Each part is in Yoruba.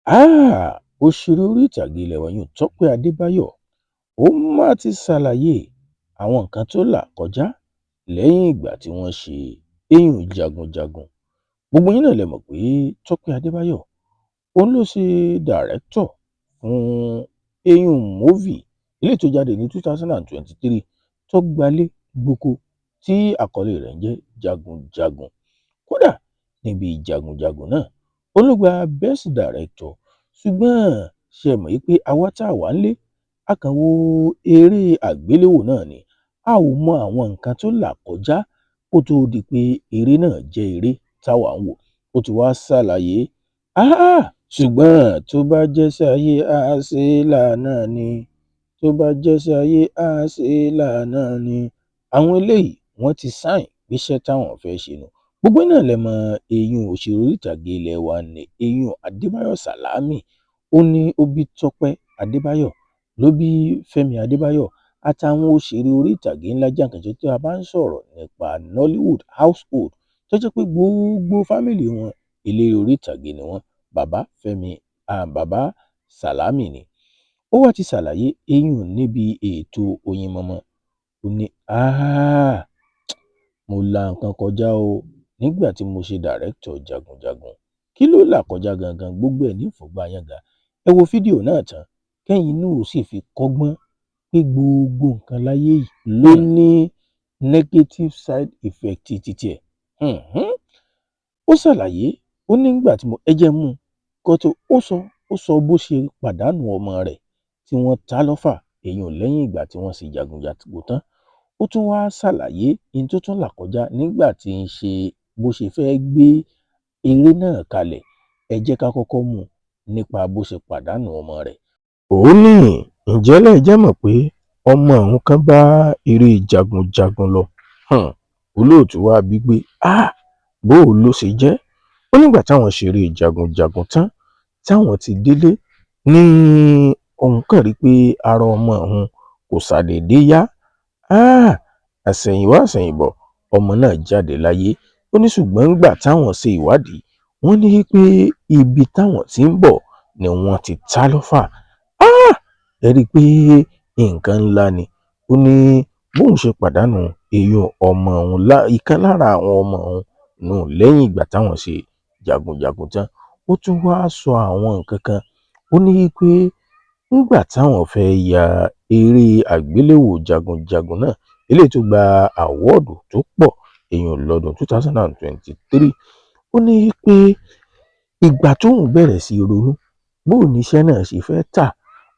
Òṣèré orí ìtàgé ilé wa yìí, Tọ́pẹ́ Adébáyọ̀, ó má ti ṣàlàyé àwọn nǹkan tó là kọjá lẹ́yìn ìgbà tí wọ́n ṣe eyín jagunjagun. Gbogbo yín náà lè mọ̀ pé Tọ́pẹ́ Adébáyọ̀ òun ló ṣe director fún eyín movie eléyìí tó jáde ní 2023, tó gbalé gboko, tí àkọlé rẹ̀ ń jẹ́ Jagunjagun. Kódà níbi Jagunjagun náà, ó ló gba best director. Ṣùgbọ́n ṣe mọ̀ pé àwa tá a wà nílé, a kàn wo eré àgbéléwò náà ni, a ò mọ àwọn nǹkan tó là kọjá kó tóó di pé eré náà jẹ́ eré táwa ń wò. Ó ti wá ṣàlàyé, ṣùgbọ́n tó bá jẹ́ sáyé àṣelà náà ni, tó bá jẹ́ sáyé àṣelà náà ni. Àwọn eléyìí, wọ́n ti sign gbéṣẹ́ táwọn fẹ́ ṣe nù. Gbogbo náà lè mọ eyín òṣèré orí ìtàgé ilé wa ní eyín Adébáyọ̀ Sàlámì. Ó ní ó bí Tọ́pẹ́ Adébáyọ̀, ló bí Fẹ́mi Adébáyọ̀ àtàwọn òṣèré orí ìtàgé ńlá jàǹkànjàn. Tí a bá ń sọ̀rọ̀ nípa Nollywood household, tó jẹ́ pé gbogbo family wọn, eléré orí ìtàgé ni wọ́n, bàbá Fẹ́mi, bàbá Sàlámì ni. Ó wá ti ṣàlàyé eyín níbi ètò Oyinmọmọ. Ó ní, "Mo la nǹkan kọjá o nígbà tí mo ṣe director Jagunjagun." Kí ló là kọjá gangan? Gbogbo ẹ̀ ní ìfọ̀gbà yànga. Ẹ wo fídíò náà tán, kẹ́yìn náà ó sì fi kọ́gbọ́n pé gbogbo nǹkan láyé yìí ló ní negative side effect títí ẹ̀. Ó ṣàlàyé, ó ní nígbà tí mo ẹ jẹ́ mú un kó tó ó sọ bó ṣe pàdánù ọmọ rẹ̀ tí wọ́n ta lọ́fà èyí lẹ́yìn ìgbà tí wọ́n ṣe Jagunjagun tán. Ó tún wáá ṣàlàyé ohun tó tún là kọjá nígbà tí ń ṣe bó ṣe fẹ́ẹ́ gbé eré náà kalẹ̀. Ẹ jẹ́ ká kọ́kọ́ mú un nípa bó ṣe pàdánù ọmọ rẹ̀. Ó ní, ǹjẹ́ lẹ mọ̀ pé ọmọ òun kan bá eré Jagunjagun lọ? Olóòtú wàá bí pé bó o ló ṣe jẹ́. Ó nígbà táwọn ṣeré Jagunjagun tán, táwọn ti délé ní, òun kàn rí i pé ara ọmọ òun kò ṣàdédé yá. Àsẹ̀yìnwá àsẹ̀yìnbọ̀, ọmọ náà jáde láyé. Ó ní ṣùgbọ́n nígbà táwọn ṣe ìwádìí, wọ́n ní pé ibi táwọn ti ń bọ̀ ni wọ́n ti ta lọ́fà. Ẹ rí i pé nǹkan ńlá ni. Ó ní bóun ṣe pàdánù eyín ọmọ òun, ìkan lára àwọn ọmọ òun nù lẹ́yìn ìgbà táwọn ṣe Jagunjagun tán. Ó tún wáá sọ àwọn nǹkan kan. Ó ní pé nígbà táwọn fẹ́ẹ́ ya eré àgbéléwò Jagunjagun náà, eléyìí tó gba award tó pọ̀ èèyàn lọ́dún 2023, ó ní pé ìgbà tóun bẹ̀rẹ̀ sí í ronú bóò ní iṣẹ́ náà ṣe fẹ́ẹ́ tà,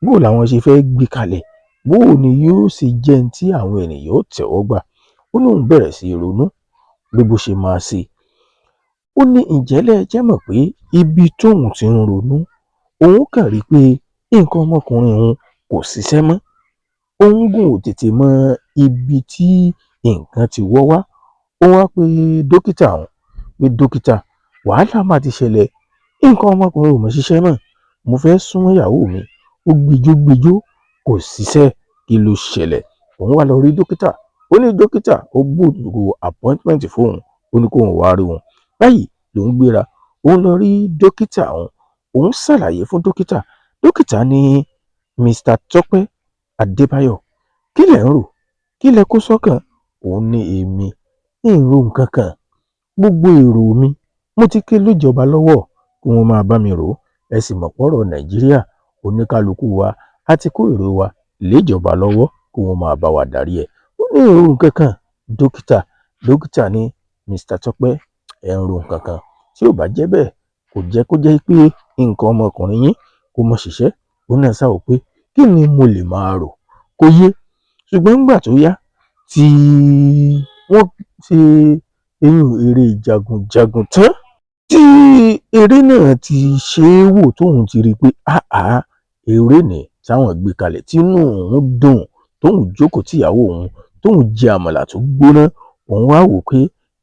bóò làwọn ṣe fẹ́ẹ́ gbé kalẹ̀, bóò ni yóò ṣe jẹ́ ohun tí àwọn ènìyàn ó tẹ́wọ́ gbà, ó lóun bẹ̀rẹ̀ sí í ronú pé bó ṣe máa ṣe. Ó ní, ǹjẹ́ lẹ jẹ́ mọ̀ pé ibi tóun ti ń ronú, òun kàn rí i pé nǹkan ọmọkùnrin òun kò ṣiṣẹ́ mọ́. Òun gùn ò tètè mọ ibi tí nǹkan ti wọ́ wá. Ó wá pe dókítà òun pé, "Dókítà, wàhálà má ti ṣẹlẹ̀, nǹkan ọmọkùnrin ò mọ̀ ṣiṣẹ́ mọ́. Mo fẹ́ súnmọ́ ìyàwó mi, ó gbẹjọ́ gbẹjọ́, kò ṣiṣẹ́. Kí ló ṣẹlẹ̀?" Òun wá lọ rí dókítà. Ó ní dókítà ó book appointment fóun, ó ní kóun wá rí òun. Báyìí lòun gbéra, òun lọ rí dókítà òun. Òun ṣàlàyé fún dókítà. Dókítà ní, "Mr Tọ́pẹ́ Adébáyọ̀, kí lẹ̀ ń rò? Kí lẹ kó sọ́kàn?" Òun ní, "Èmi ń ro nǹkan kan. Gbogbo èrò mi, mo ti ké léjọba lọ́wọ́ kí wọ́n máa bá mi rò ó. Ẹ sì mọ̀ pọ̀rọ̀ Nàìjíríà, oníkálukú wa á ti kó èrò wa léjọba lọ́wọ́ kí wọ́n máa bá wa darí ẹ̀." Ó ní èrò nǹkan kan, dókítà. Dókítà ní, "Mr Tọ́pẹ́, ẹ̀ ń ro nǹkan kan. Tí ò bá jẹ́ bẹ́ẹ̀, kò jẹ́ kó jẹ́ pé nǹkan ọmọkùnrin yín kó mọ̀ ṣiṣẹ́." Òun náà ṣàwò pé kí ni mo lè máa rò, kò yé. Ṣùgbọ́n nígbà tó yá tí wọ́n ṣe eyín eré Jagunjagun tán, tí eré náà ti ṣe é wò, tóun ti rí i pé áà eré ní táwọn gbé kalẹ̀, tínú òun dùn, tóun jókòó tìyàwó òun, tóun jẹ àmàlà tó gbóná, òun wá wò pé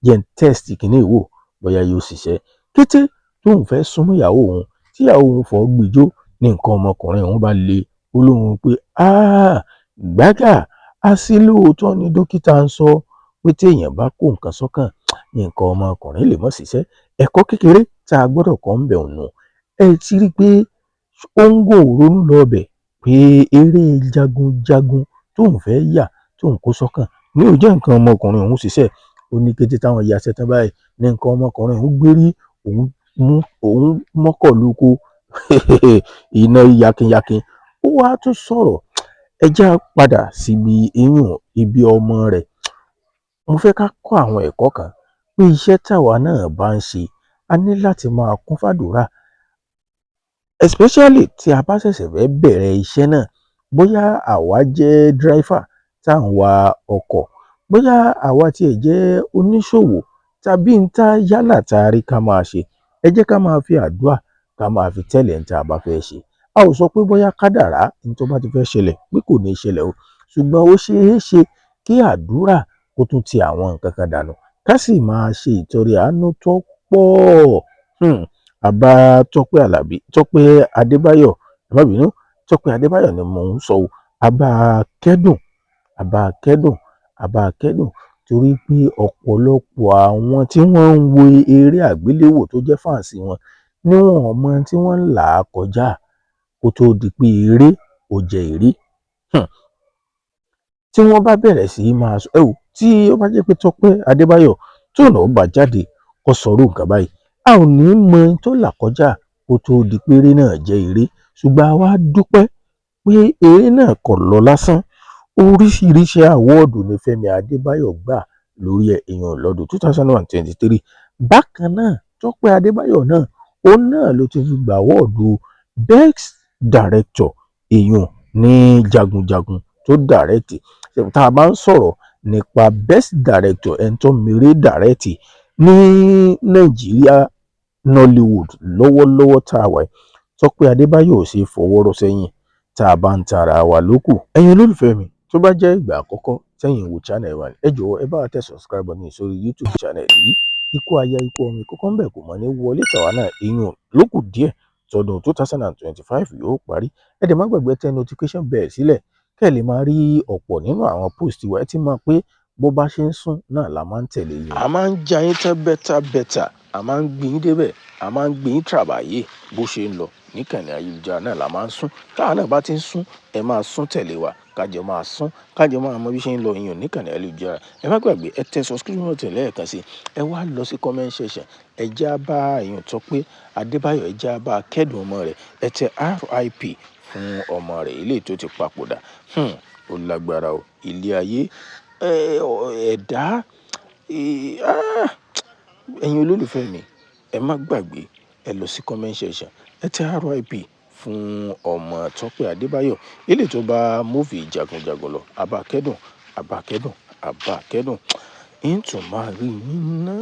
jẹ́ ń test kìíní wò bóyá yóò ṣiṣẹ́. Kété tóun fẹ́ súnmọ́ ìyàwó òun, tíyàwó òun fọ́ gbẹjọ́ ní, nǹkan ọmọkùnrin òun bá le. Ó lóun pé gbágà àṣé lóòótọ́ ni dókítà ń sọ pé téèyàn bá kó nǹkan sọ́kàn, nǹkan ọmọkùnrin lè má ṣiṣẹ́. Ẹ̀kọ́ kékeré tá a gbọ́dọ̀ kọ́ ń bẹ̀ nù. Ẹ ti rí i pé Òun kò ronú lọ bẹ̀ pé eré jagunjagun tóun fẹ́ yà, tóun kó sọ́kàn ní ò jẹ́ nǹkan ọmọkùnrin òun ṣiṣẹ́. Ó ní kété táwọn yaṣẹ́ tán báyìí ní nǹkan ọmọkùnrin òun gbérí, òun mú òun mọ́kọ̀ lóko iná yakinyakin. Ó wáá tún sọ̀rọ̀. Ẹ já padà síbi iyún ibi ọmọ rẹ̀. Mo fẹ́ ká kọ́ àwọn ẹ̀kọ́ kan pé iṣẹ́ táwa náà bá ń ṣe, a ní láti máa kún fàdúrà, especially tí a bá ṣẹ̀ṣẹ̀ fẹ́ bẹ̀rẹ̀ iṣẹ́ náà. Bóyá àwa jẹ́ driver tá à ń wa ọkọ̀, bóyá àwa tiẹ̀ jẹ́ oníṣòwò, tàbí ń tá yálà tá a rí ká máa ṣe, ẹ jẹ́ ká máa fi àdúrà ká máa fi tẹ̀lé ń tá a bá fẹ́ ṣe. A ò sọ pé bóyá kádàrá ní tó bá ti fẹ́ ṣẹlẹ̀ pé kò ní ṣẹlẹ̀ o, ṣùgbọ́n ó ṣeé ṣe kí àdúrà kó tún ti àwọn nǹkan kan dànù, ká sì máa ṣe ìtọrẹ àánú tó pọ̀. Àbá Tọ́pẹ́ Àlàbí, Tọ́pẹ́ Adébáyọ̀, ẹ má bínú, Tọ́pẹ́ Adébáyọ̀ ni mò ń sọ o. A bá kẹ́dùn, a bá kẹ́dùn, a bá kẹ́dùn, torí pé ọ̀pọ̀lọpọ̀ àwọn tí wọ́n ń wo eré àgbéléwò tó jẹ́ fans wọn ni wọn ò mọ tí wọ́n ń là á kọjá kó tóó di pé eré ó jẹ́ eré. Tí wọ́n bá bẹ̀rẹ̀ sí í máa sọ, ẹ wò, tí ó bá jẹ́ pé Tọ́pẹ́ Adébáyọ̀ tó náà bá jáde kó sọrú nǹkan báyìí, a ò ní mọ tó là kọjá kó tóó di pé eré náà jẹ́ eré. Ṣùgbọ́n a wá dúpẹ́ pé eré náà kò lọ lásán. Oríṣiríṣi award ní Fẹ́mi Adébáyọ̀ gbà lórí ẹ̀, èèyàn lọ́dún 2023. Bákan náà, Tọ́pẹ́ Adébáyọ̀ náà, òun náà ló ti fi gba award best director, èèyàn ní jagunjagun tó direct. Tá a bá ń sọ̀rọ̀ nípa best director, ẹni tó mèrè direct ní Nàìjíríà Nollywood lọ́wọ́lọ́wọ́ tá a wà yìí, Tọ́pẹ́ Adébáyọ̀ ò ṣeé fọwọ́ rọ́ sẹ́yìn tá a bá ń tara wa lókù. Ẹ̀yin olólùfẹ́ mi, tó bá jẹ́ ìgbà àkọ́kọ́ tẹ́yìn wo channel wa, ẹ jọ̀wọ́, ẹ bá wa tẹ subscribe button sórí YouTube channel yìí. Ikú aya, ikú ọmọ, ìkókó ń bẹ̀ kò mọ̀ ní wọlé tàwa náà. Ìyún lókù díẹ̀ tọdún 2025 yóò parí. Ẹ dẹ̀ má gbàgbé tẹ notification bell sílẹ̀ kẹ́ ẹ lè máa rí ọ̀pọ̀ nínú àwọn post wa. Ẹ ti mọ̀ pé bó bá ṣe ń sún náà la máa ń tẹ̀lé yín. A máa ń já yín tán better better, a máa ń gbé yín débẹ̀, a máa ń gbé yín tàbáyé. Bó ṣe ń lọ níkànnì ayélujára náà la máa ń sún. Táwa náà bá ti ń sún, ẹ máa sún tẹ̀lé wa, kájọ máa sún, kájọ máa mọ bí ṣe ń lọ ìyàn níkànnì ayélujára. Ẹ má gbàgbé, ẹ tẹ subscription button lẹ́ẹ̀kan sí. Ẹ wá lọ sí comment section, ẹ já bá èèyàn Tọ́pẹ́ Adébáyọ̀, ẹ já bá kẹ́dùn ọmọ rẹ̀, ẹ tẹ RIP fún ọmọ rẹ̀ eléyìí tó ti papòdà. Ó lágbára o, ilé ayé ẹ̀dá. Ẹ̀yin olólùfẹ́ mi, ẹ má gbàgbé, ẹ lọ sí comment section, ẹ tẹ RIP fún ọmọ Tọ́pẹ́ Adébáyọ̀ eléyìí tó bá movie jagunjagun lọ. Abá kẹ́dùn, abá kẹ́dùn, abá kẹ́dùn. Ń tún máa rí yín ná.